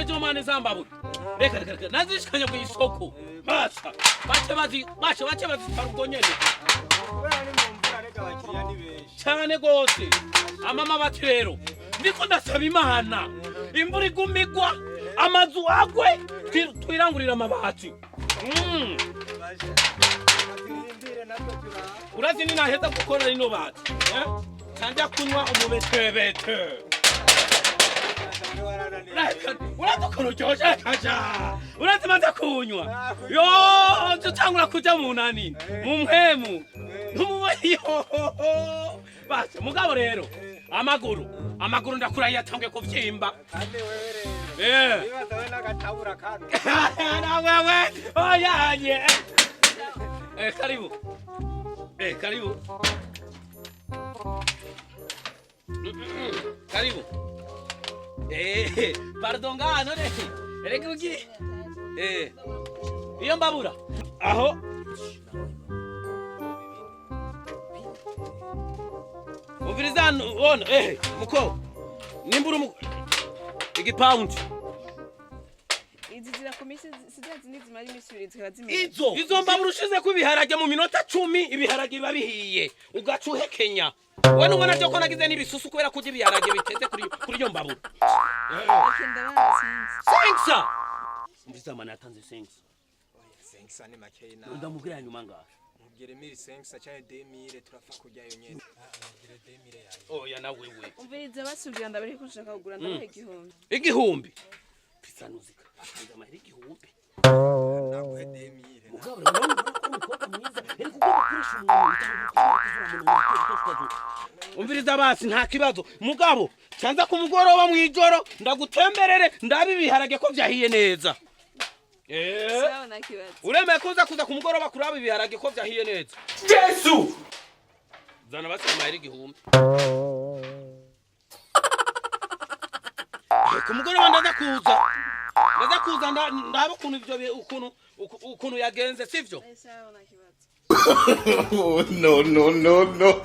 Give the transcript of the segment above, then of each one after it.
Ejo mane zambabura, reka reka reka, nazishikanye ku isoko, basha bace bazi, basha bace bazitwara ubwo nyene. Kubera ni mu mvura rega, abakiriya ni benshi. Cyane gose. Amama bati rero ndiko ndasaba Imana imvura igumigwa, amazu agwe, twirangurire amabati. Basha, turindire natwe turaha. Urazi ninaheza gukora rino bati, eh? Kanja kunywa umubetebete. Basha, warananiwe. Urazi ukuntu uryoshe kaja? Urazi maze kunywa yo tutangura kuja mu nani, mu mpemu yo basha. Mugabo rero amaguru ndakurahiye atanguye kuvyimba. Kandi wewe rero wibaza we n'agatabura kano. Na wewe oyanye. Karibu, karibu. Karibu. Pardon nga none reka ugi iyo mbabura aho umviriza ona, muko nimbura igipaundi. Izi zirakomeye, siza zindi zimara iminsi 2 zikaba zimeze. Izo mbabura ushizeko ibiharage, mu minota 10 ibiharage biba bihiye, ugaca uhekenya. We nubona byo ko nagize n'ibisusu kubera kurya ibiharage biteze kuri iyo mbabura. Okay, ndabaha sinzi. Sengsa umviriza, mana yatanze sengsa. Senkisa ni makeyi na. Ndamubwira nyuma ngaho. Mubwire mille senkisa canke 2000, turapfa kurya yo nyene. Mubwire 2000 yayo. Oya na wewe. Umviriza, basubira ndabereka ko nshaka kugura, ndabaha 1000. 1000 pizza nuzika atanze amahera 1000. Naguhe 2000. Mugabo rero nawe ubona ko umukobwa mwiza ariko ugomba gukoresha umuntu utanga. Umviriza basi, nta kibazo mugabo cyanza ku mugoroba mw'ijoro ndagutemberere, ndabe ibiharage ko vyahiye neza. Sawa, nta kibazo. Uremeye kuza ku mugoroba kuraba ibiharage ko vyahiye neza? Yesu, zana basi amahera 1000. Ku mugoroba ndaza kuza ndabe ukuntu ivyo ukuntu yagenze, sivyo? Sawa, nta kibazo. Oh, no, no, no, no.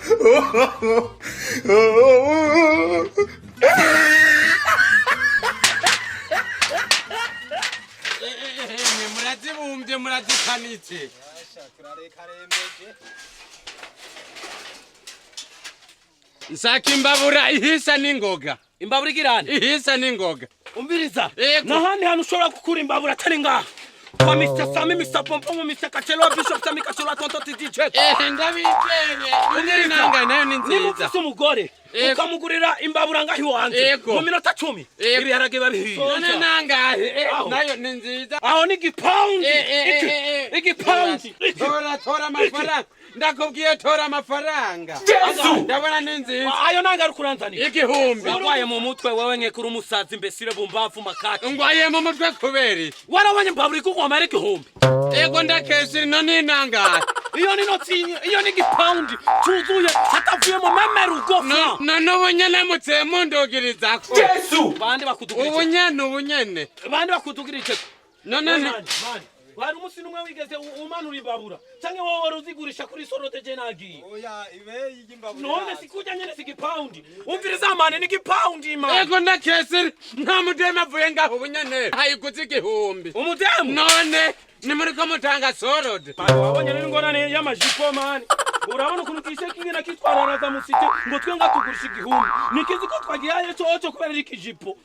Murazibumbye, murazikanitse. Basha, turareka rembeje. Nsaka imbabura ihisa n'ingoga. Imbabura igirane? Ihisa n'ingoga. Umviriza. Yego. N'ahandi hantu ushobora gukura imbabura atari ngaha kwa Mr. Sami, Mr. Pompom, Mr. Kachelwa, Bishop Sami Kachelwa, Tonto TJ. Ehe, ndabizeye. Umviriza. Nanga nayo ni Niba nziza. ufise umugore Yego. ukamugurira imbabura ngaho iwanje, Yego. mu minota 10 Yego. ibiharage biba bihiye. None nangahe? Aho. Nayo ni nziza. Aho ni igipawundi. Igipawundi. Tora, tora amafaranga, ndakubwiye tora amafaranga. Yesu! Ndabona ni nziza. Ayo nanga ari kuranzanira? 1000. Urwaye mu mutwe wewe, nkekura umusazi mbesire bumbavu makaki. Ngwaye mu mutwe kubera iki? Warabonye imbabura igurwa amahera 1000? Ego, ndakesiri no ni nangahe? Iyo ni noti, iyo ni igipawundi cyuzuye hatavuyemo même rugofa. None ubu nyene mutse mundugirizako. Yesu! Bande bakudugirije? Ubu nyene, ubu nyene. Bande bakudugirije? None Wari umunsi n'umwe wigeze umanura imbabura canke wowe wari uzigurisha kuri sorode je nagiye? Oya, ibeyi ry'imbabura. None sikurya nyene si igipawundi? Umviriza mane, ni igipawundi mane. Ego, ndakesiri nta mudemu avuye ngaho ubu nyene ayiguze 1000. Umudemu? None nimuriko mutanga solde. Mani, wabonye rero ingorane y'amajipo mani? Urabona ukuntu kishe kingena kitwararaza musite ngo twe nga tugurisha 1000, nikizi ko twagihaye coco kubera ari ikijipo.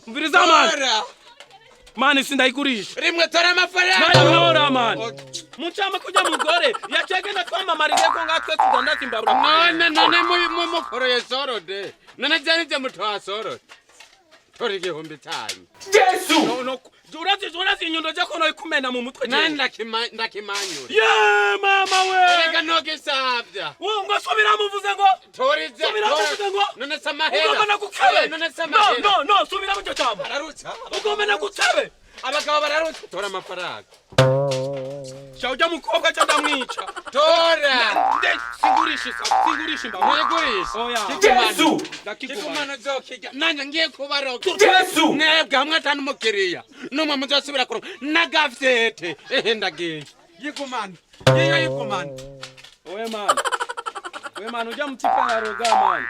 Umviriza mani. Tora. Mani, sindayigurisha. Rimwe, tora amafaranga. Nayo ntora mani, mucama kurya mugore yacegenda twamamarize ko ngatwe tudandaza imbabura. None mukoroye solde, none vyari vyo mutoha solde, tora 1000 cyanyu. Yesu! No, no, urazi inyundo jako noyikumena mu mutwe Nani? jewe. Ndakimanyura. Ye mama we! Erega nogisavya. Wo ngo subira, muvuze ngo Tora ivyo. Subira, muvuze ngo None se amahera? Ugomba nagukebe. None se No, amahera? no, no, subira mu jambo. Bararutsa. Ugomba nagukebe. Abagabo bararutsa, tora amafaranga. Sha, ujya mukobwa cyo ndamwica. Tora. Nde singurisha isa, singurisha imbabura. Ntigurisha. Oya. Yesu! Ndakigumana. Kigumana uzokirya, nanjye ngiye kubaroga. Yesu! Mwebwe hamwe atanu umukiriya numwe muzosubira kuronka n'agafyete. Ehe, ndagiye, yigumana iyo yigumana. We man. We man, ujya mutipa araroga man.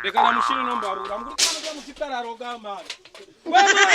Reka namushire no mbabura. Mburi kana ujya mutipa araroga man. We man.